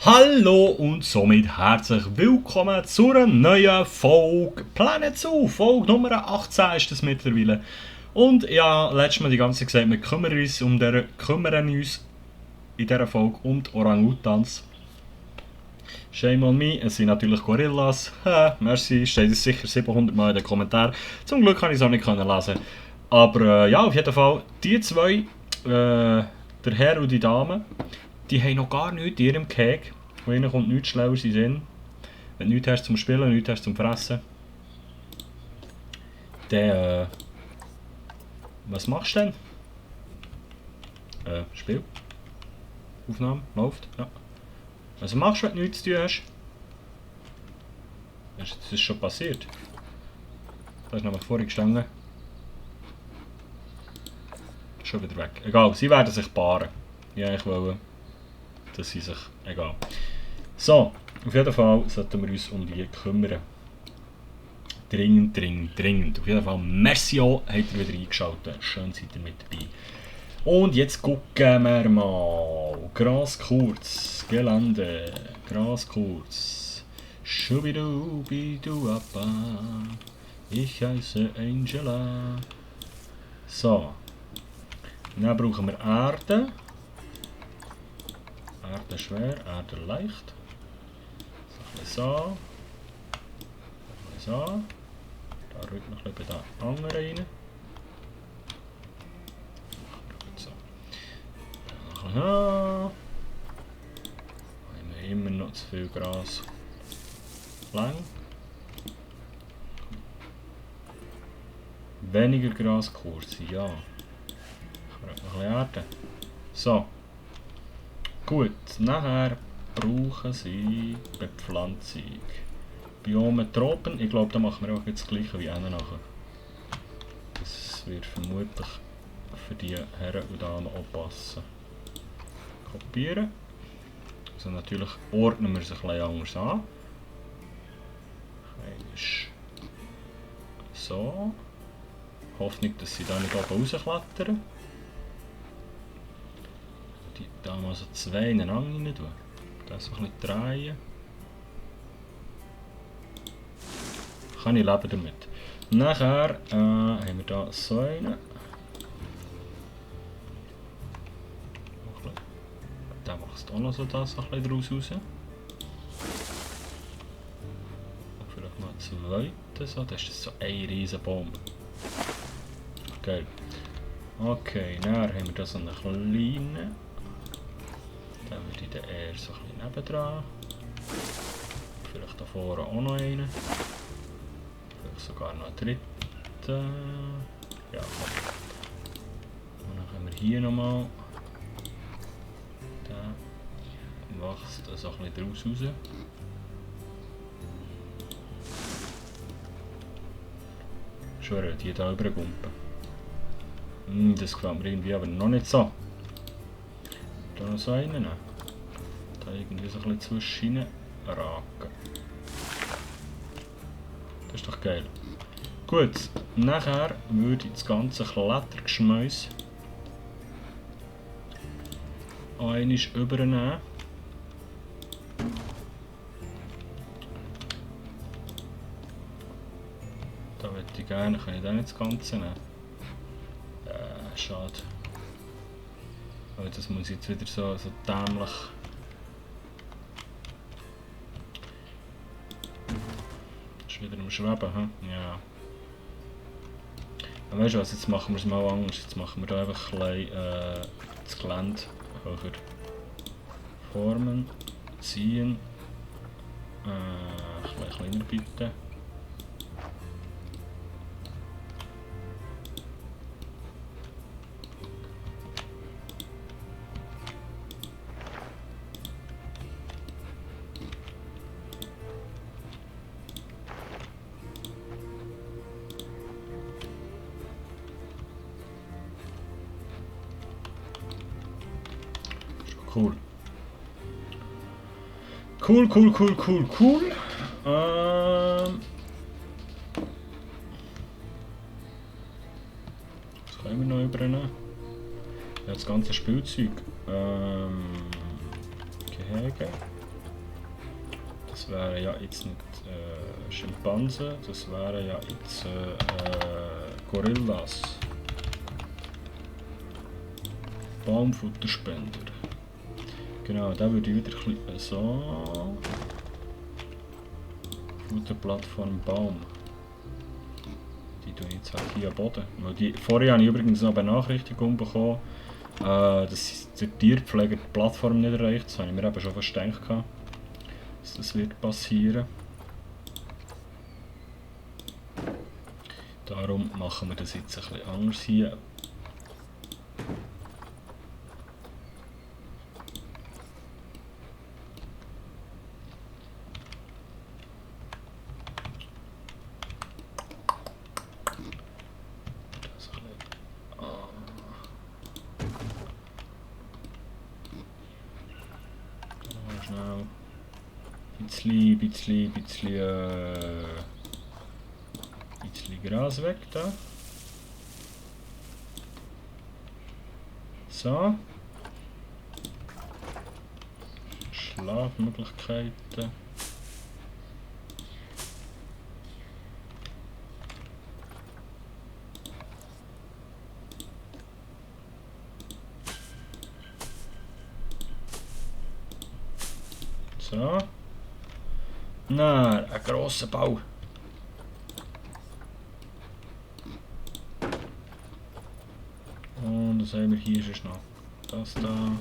Hallo und somit herzlich willkommen zu einer neuen Folge Planet Zoo. Folge Nummer 18 ist das mittlerweile. Und ja, letztes Mal die ganze Zeit gesagt, wir kümmern uns in dieser Folge um die Orang-Utans. Shame on me, es sind natürlich Gorillas. Merci, steht es sicher 700 Mal in den Kommentaren. Zum Glück kann ich es auch nicht lesen. Aber ja, auf jeden Fall, die zwei, der Herr und die Dame, die haben noch gar nichts in ihrem Cake. Von ihnen kommt nichts Schlaues in den Sinn. Wenn du nichts hast zum Spielen, nichts hast zum Fressen, dann, was machst du denn? Spiel. Aufnahme, läuft, ja. Was machst du, wenn du nichts zu tun hast? Das ist schon passiert. Da ist nämlich vorhin gestanden. Schon wieder weg. Egal, sie werden sich paaren. Ja, ich will, dass sie sich... Egal. So, auf jeden Fall sollten wir uns um die kümmern. Dringend, dringend, dringend. Auf jeden Fall, merci auch, habt ihr wieder eingeschaltet. Schön seid ihr mit dabei. Und jetzt gucken wir mal. Gras kurz, Gelände. Gras kurz. Schubidubiduappa. Ich heiße Angela. So. Dann brauchen wir Erde. Erde schwer, Erde leicht. So. So. Da rückt noch ein bisschen bei den anderen rein. So. Dann haben wir immer noch zu viel Gras. Lang. Weniger Gras kurz, ja. Ich brauche noch ein bisschen Erde. So. Gut, nachher brauchen sie Bepflanzung. Biome Tropen, ich glaube, da machen wir auch das gleiche wie innen nachher. Das wird vermutlich für die Herren und Damen auch passen. Kopieren. Also natürlich ordnen wir es ein bisschen anders an. So. Hoffnung, dass sie da nicht oben rausklettern. Die da mal so zwei ineinander rein tun. Das so ein bisschen drehen. Kann ich leben damit. Nachher haben wir hier so einen. Der wächst auch noch so das ein bisschen draus raus. Vielleicht noch einen zweiten. So. Das ist so ein riesen Baum. Geil. Okay, dann haben wir da so einen kleinen. Dann würde ich den eher so ein bisschen nebendran. Vielleicht da vorne auch noch einen. Vielleicht sogar noch einen dritten. Ja, komm. Und dann haben wir hier nochmal. Der wächst so ein bisschen draus raus. Schwöre, die hier rübergumpen. Das gefällt mir irgendwie aber noch nicht so. Da noch so einen nehmen. Da irgendwie so ein bisschen zwischen raken. Das ist doch geil. Gut, nachher würde ich das ganze Klettergeschmäus einmal übernehmen. Da würde ich gerne, kann ich da nicht das Ganze nehmen. Schade. Aber das muss jetzt wieder so dämlich. Das ist wieder am Schweben, hm? Ja. Aber weißt du was, jetzt machen wir es mal anders. Jetzt machen wir da einfach ein bisschen, das Gelände höher. Formen, ziehen. Ein bisschen kleiner bitte. Cool. Cool. Was können wir noch übernehmen? Ja, das ganze Spielzeug. Gehege. Das wäre ja jetzt nicht Schimpansen, das wären ja jetzt Gorillas. Baumfutterspender. Genau, da würde ich wieder ein bisschen so. Futterplattform Baum. Die tue ich jetzt halt hier am Boden. Vorher habe ich übrigens noch eine Benachrichtigung bekommen, dass der Tierpfleger die Plattform nicht erreicht. Das habe ich mir eben schon fast gedacht, dass das wird passieren. Darum machen wir das jetzt ein bisschen anders hier. Bisschen Gras weg da. So. Schlafmöglichkeiten. So. Na, ein grosser Bau. Und was haben wir hier schon noch? Das da.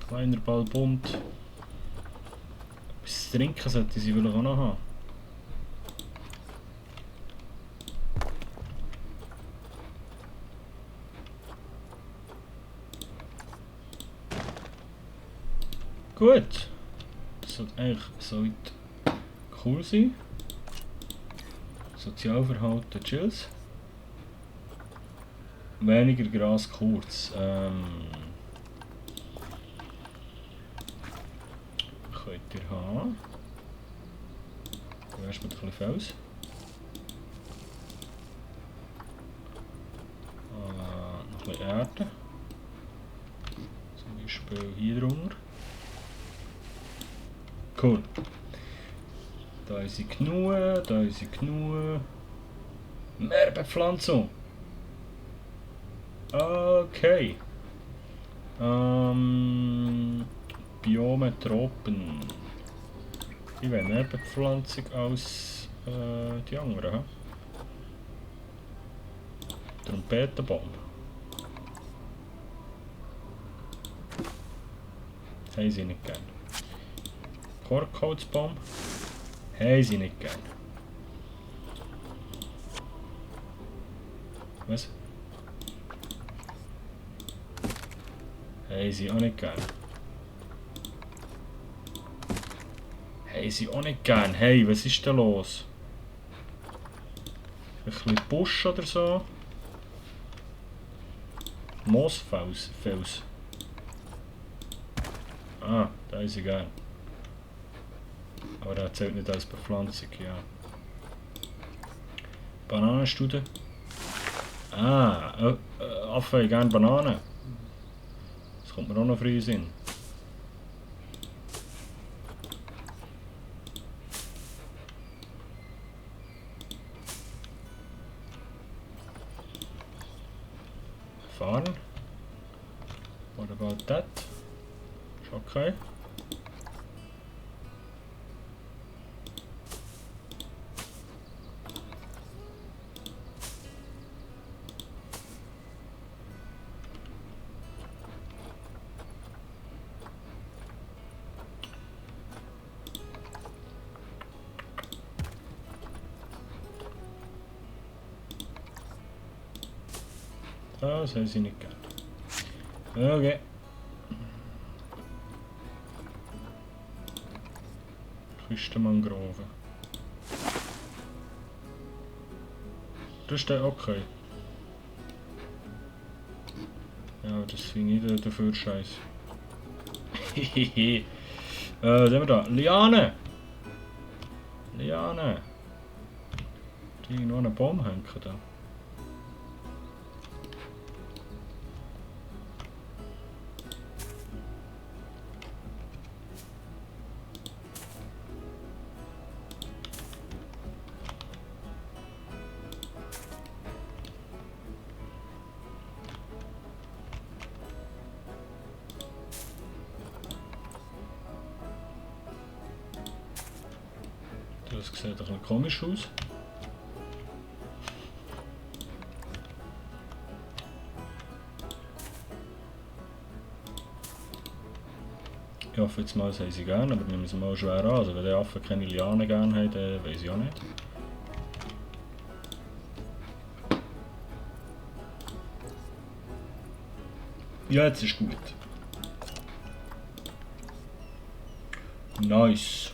Kleiner Ball bunt. Etwas zu trinken sollte sie wohl auch noch haben. Gut. Das sollte eigentlich so cool sein. Sozialverhalten Chills. Weniger Gras kurz. Könnt ihr haben. Erst mit ein bisschen Fels. Noch ein bisschen Erde. Zum Beispiel hier drunter. Cool. Da ist sie genug, da ist sie genug. Mehr Bepflanzung. Okay. Biome Tropen. Ich will mehr Bepflanzung als die anderen. He? Trompetenbaum. Haben sie nicht gern. Korkholzbaum. Haben sie nicht gern. Was? Haben sie auch nicht gern. Haben sie auch nicht gern. Hey, was ist da los? Ein bisschen Busch oder so? Moosfels. Ah, da ist sie gern. Aber der zählt nicht als Bepflanzung, ja. Bananenstudie. Ah, Affen haben gerne Bananen. Das kommt mir auch noch früh in den Sinn. Fahren. What about that? Ist okay. Das haben sie nicht gern. Okay. Küstenmangrove. Das ist der okay. Ja, das finde ich dafür scheiße. Hehehe. Was haben wir da? Liane! Liane! Die irgendwo an einen Baum hängen da. Das sieht ein bisschen komisch aus. Ich hoffe jetzt mal, das haben sie gerne, aber nehmen sie mal schwer an. Also wenn die Affen keine Lianen gerne haben, dann weiss ich auch nicht. Ja, jetzt ist gut. Nice.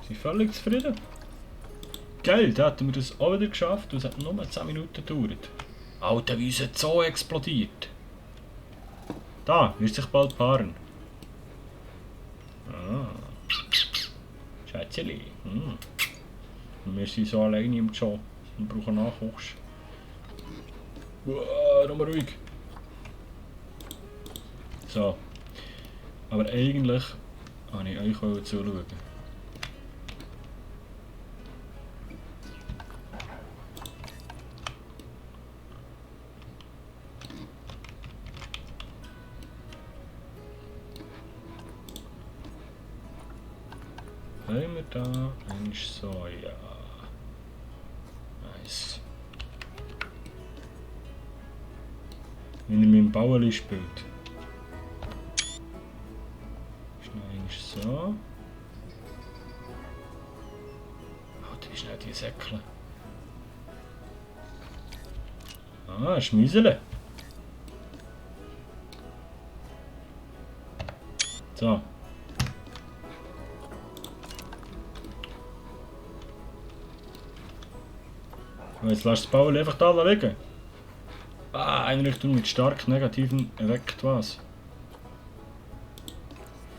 Sie sind völlig zufrieden. Geil, da hätten wir das auch wieder geschafft. Es hat nur 10 Minuten gedauert. Alter, wie unser Zoo explodiert. Da, wird sich bald paaren. Ah. Schätzeli. Wir sind so alleine im Zoo und brauchen Nachwuchs. Nochmal ruhig. So. Aber eigentlich wollte ich euch zuschauen. Haben wir da ein Soja? Nice. Wie er mit dem Bauerli spielt. So. Alter, wie schnell die Säckle. Ah, Schmiesele. So. Und jetzt lass das Bauer einfach da liegen. Ah, Einrichtung mit stark negativen Effekt, was?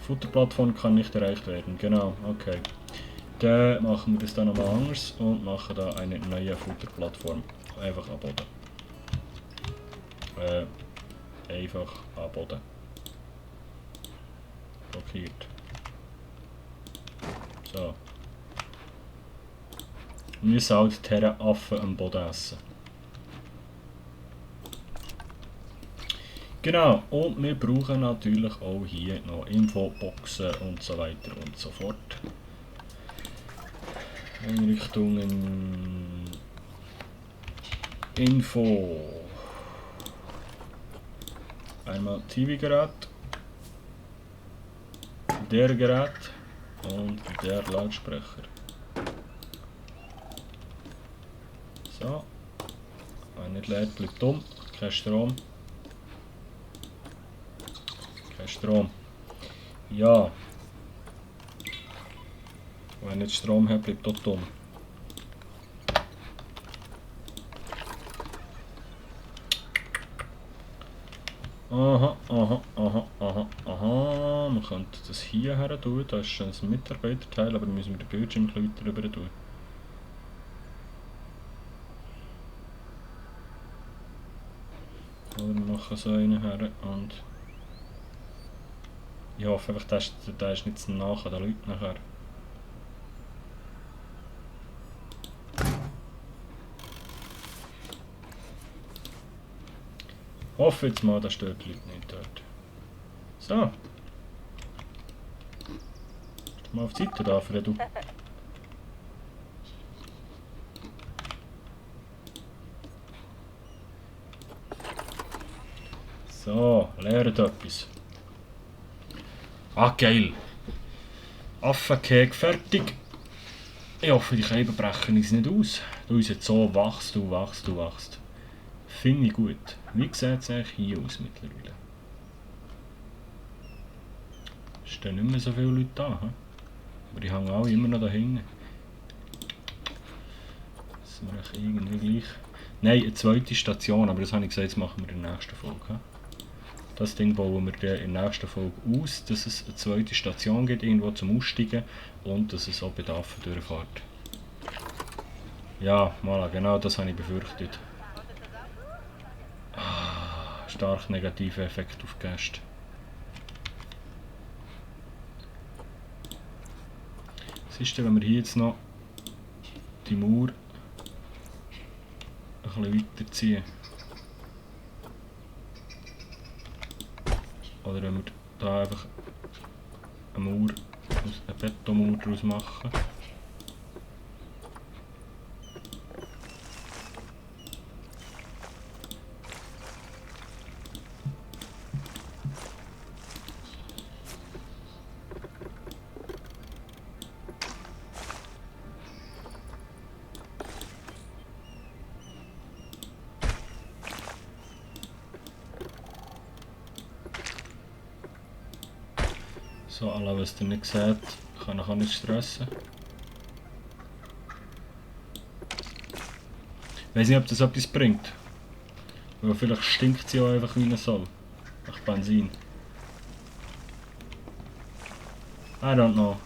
Futterplattform kann nicht erreicht werden, genau, okay. Dann machen wir das dann nochmal anders und machen da eine neue Futterplattform. Einfach am Boden. Einfach am Boden. Blockiert. So. Wir müssen halt die Herren Affen am Boden essen. Genau, und wir brauchen natürlich auch hier noch Infoboxen und so weiter und so fort. Einrichtungen. Info. Einmal TV-Gerät. Der Gerät und der Lautsprecher. So. Wenn nicht lädt, bleibt dumm. Kein Strom. Kein Strom. Ja. Wenn nicht Strom hat, bleibt auch dumm. Aha, aha, aha, aha, aha. Man könnte das hier her tun. Da ist schon ein Mitarbeiterteil, aber müssen wir den Bildschirm ein bisschen weiter rüber tun. Oder wir machen so einen her und ich hoffe einfach, der ist nicht zu nah an den Leuten nachher. Ich hoffe jetzt mal, da stört die Leute nicht dort. So. Kannst du mal auf die Seite da, Fredu? So, lernt etwas. Ah, geil. Affenkeg fertig. Ich hoffe, die Käben brechen uns nicht aus. Du unser Zoo wachst, du wachst, du wachst. Finde ich gut. Wie sieht es eigentlich hier aus mittlerweile? Es stehen nicht mehr so viele Leute da. He? Aber die hängen alle immer noch da hinten. Das sind wir irgendwie gleich. Nein, eine zweite Station, aber das habe ich gesagt, das machen wir in der nächsten Folge. He? Das Ding bauen wir dann in der nächsten Folge aus, dass es eine zweite Station gibt, irgendwo zum Aussteigen und dass es auch bei Affen durchfährt. Ja, voilà, genau das habe ich befürchtet. Ah, stark negativer Effekt auf die Gäste. Was ist denn, wenn wir hier jetzt noch die Mauer ein bisschen weiterziehen? Oder wenn wir da einfach eine Mauer, eine Betonmauer daraus machen. So, alle, was ihr nicht seht, kann ich auch nicht stressen. Ich weiß nicht, ob das etwas bringt. Aber vielleicht stinkt sie auch einfach wie eine Sau. Nach Benzin. I don't know.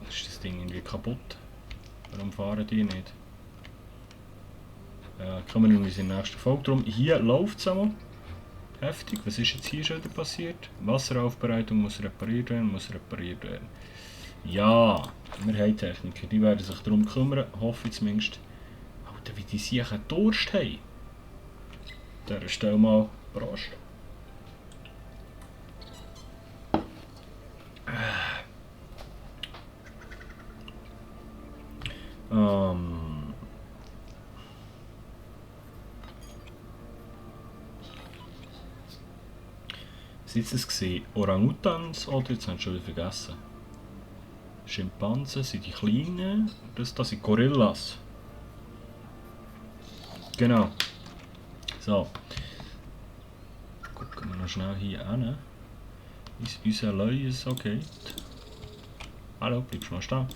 Ist das Ding irgendwie kaputt? Warum fahren die nicht? Ja, kümmern wir uns in der nächsten Folge drum. Hier läuft es einmal. Heftig. Was ist jetzt hier schon wieder passiert? Wasseraufbereitung muss repariert werden, Ja, wir haben Techniker, die werden sich darum kümmern, hoffe ich zumindest. Alter, wie die Siechen Durst haben. An dieser Stelle mal Prost. Was war das? Orang-Utans oder jetzt haben wir schon wieder vergessen. Schimpansen sind die Kleinen, das sind Gorillas. Genau. So. Gucken wir noch schnell hier hin. Ist unser Löwe so geht. Hallo, bleibst du mal stehen?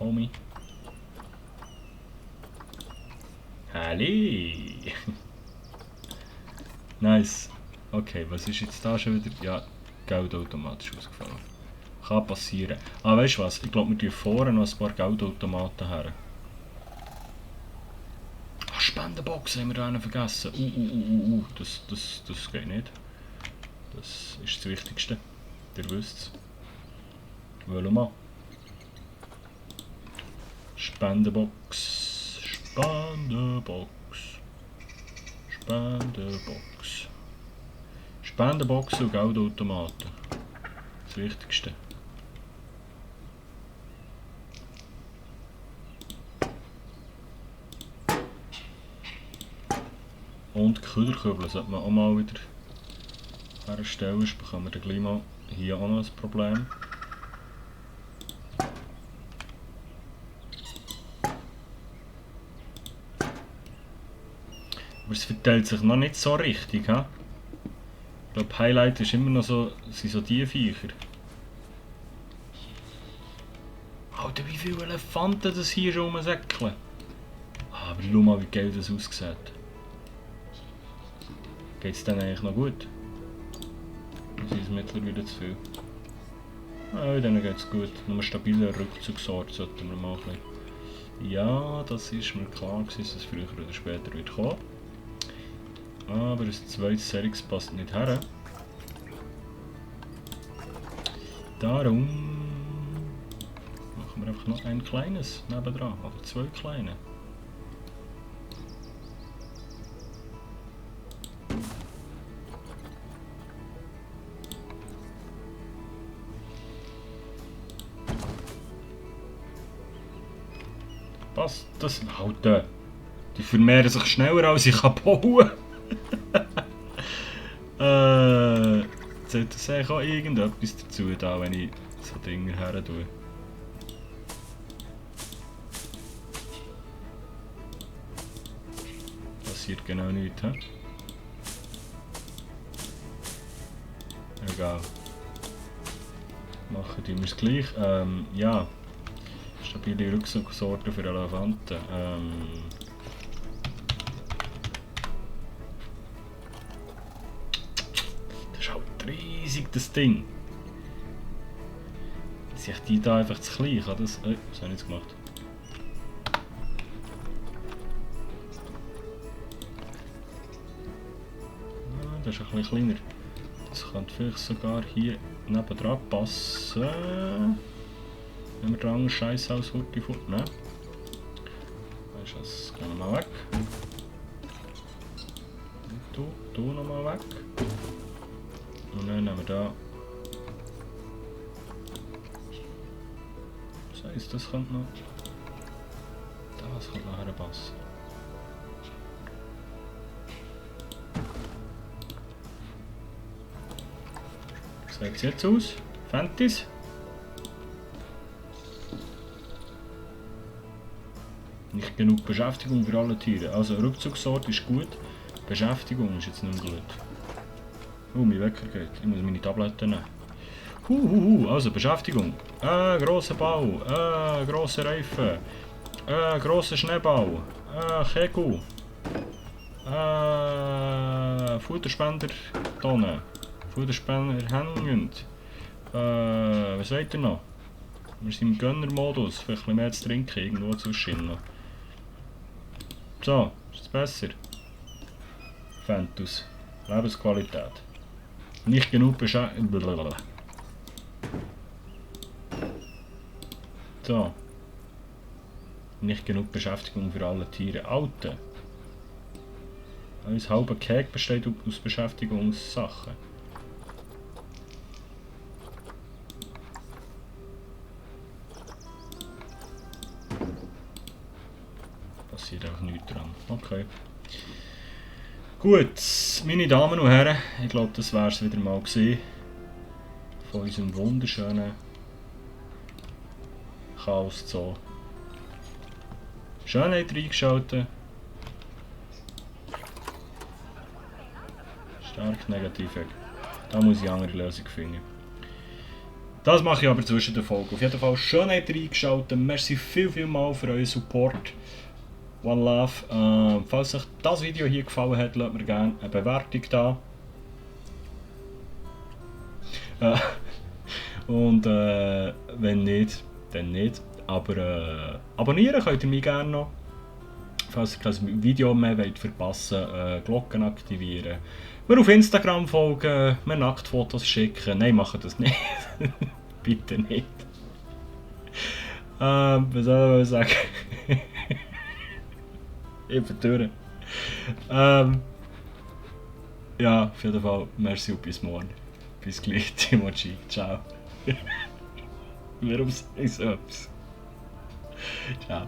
Homie. Halli! Nice. Okay, was ist jetzt da schon wieder? Ja, Geld automatisch ausgefallen. Kann passieren. Ah, weißt du was? Ich glaube, wir tun vorne noch ein paar Geldautomaten her. Ah, Spendenboxen haben wir da einen vergessen. Das geht nicht. Das ist das Wichtigste. Ihr wisst es. Wollen wir mal. Spendenbox. Spendenbox. Spendenbox. Spendenboxen und Geldautomaten. Das Wichtigste. Und Kühlerkübel sollte man auch mal wieder herstellen, sonst bekommen wir dann gleich mal hier auch noch ein Problem. Aber es verteilt sich noch nicht so richtig, he? Ich glaube, Highlight ist immer noch so, sind so die Viecher. Alter, wie viele Elefanten das hier schon rumsäckeln. Ah, aber schau mal, wie geil das aussieht. Geht es dann eigentlich noch gut? Das ist mittlerweile zu viel. Ah, denen geht es gut. Nur einen stabilen Rückzugsort sollten wir machen. Ja, das ist mir klar gewesen, dass es früher oder später wird kommen. Aber ein zweites Serix passt nicht her. Darum machen wir einfach noch ein kleines nebendran, oder zwei kleine. Was? Das halt. Die vermehren sich schneller als ich bauen kann. Sollte das eigentlich auch irgendetwas dazu da, wenn ich so Dinge her tue? Passiert genau nichts, hä? Egal. Machen wir es gleich. Ja. Stabile Rückzugsorte für Elefanten. Das ist halt riesig, das Ding. Sich die da einfach zu klein? Kann das... was habe ich jetzt gemacht? Ah, das ist ein bisschen kleiner. Das könnte vielleicht sogar hier nebendran passen. Wenn wir den Scheiß aus Hurti fortnehmen. Weißt du, das gehen wir mal weg. Und du nochmal weg. Und dann nehmen wir da. Das heisst, das könnte noch. Das könnte nachher passen. Wie sieht es jetzt aus? Fantis? Nicht genug Beschäftigung für alle Tiere. Also Rückzugsort ist gut. Beschäftigung ist jetzt nicht gut. Mein Wecker geht. Ich muss meine Tabletten nehmen. Also Beschäftigung. Grosser Bau. Grosser Reifen. Grosser Schneeball. Kegel. Futterspender Tonne. Futterspender hängend. Was seht ihr noch? Wir sind im Gönnermodus. Vielleicht ein bisschen mehr zu trinken. Irgendwo zwischen noch. So, ist es besser? Ventus. Lebensqualität. Nicht genug Beschäftigung. So. Nicht genug Beschäftigung für alle Tiere. Alte. Ein halber Keg besteht aus Beschäftigungssachen. Passiert auch nichts dran. Okay. Gut, meine Damen und Herren, ich glaube, das wäre es wieder mal gewesen von unserem wunderschönen Chaos Zoo. Schönheit reingeschaltet. Stark negativ. Da muss ich eine andere Lösung finden. Das mache ich aber zwischen den Folgen. Auf jeden Fall Schönheit reingeschaltet. Merci viel mal für euren Support. One Love. Falls euch das Video hier gefallen hat, lasst mir gerne eine Bewertung da. Und wenn nicht, dann nicht. Aber abonnieren könnt ihr mich gerne noch. Falls ihr kein Video mehr verpassen wollt, Glocken aktivieren. Mir auf Instagram folgen, mir Nacktfotos schicken. Nein, macht das nicht. Bitte nicht. Was soll ich sagen? Ich bin durch. Ja, auf jeden Fall, merci und bis morgen. Bis gleich, Timochi. Ciao. Warum sag ich so etwas? Ciao.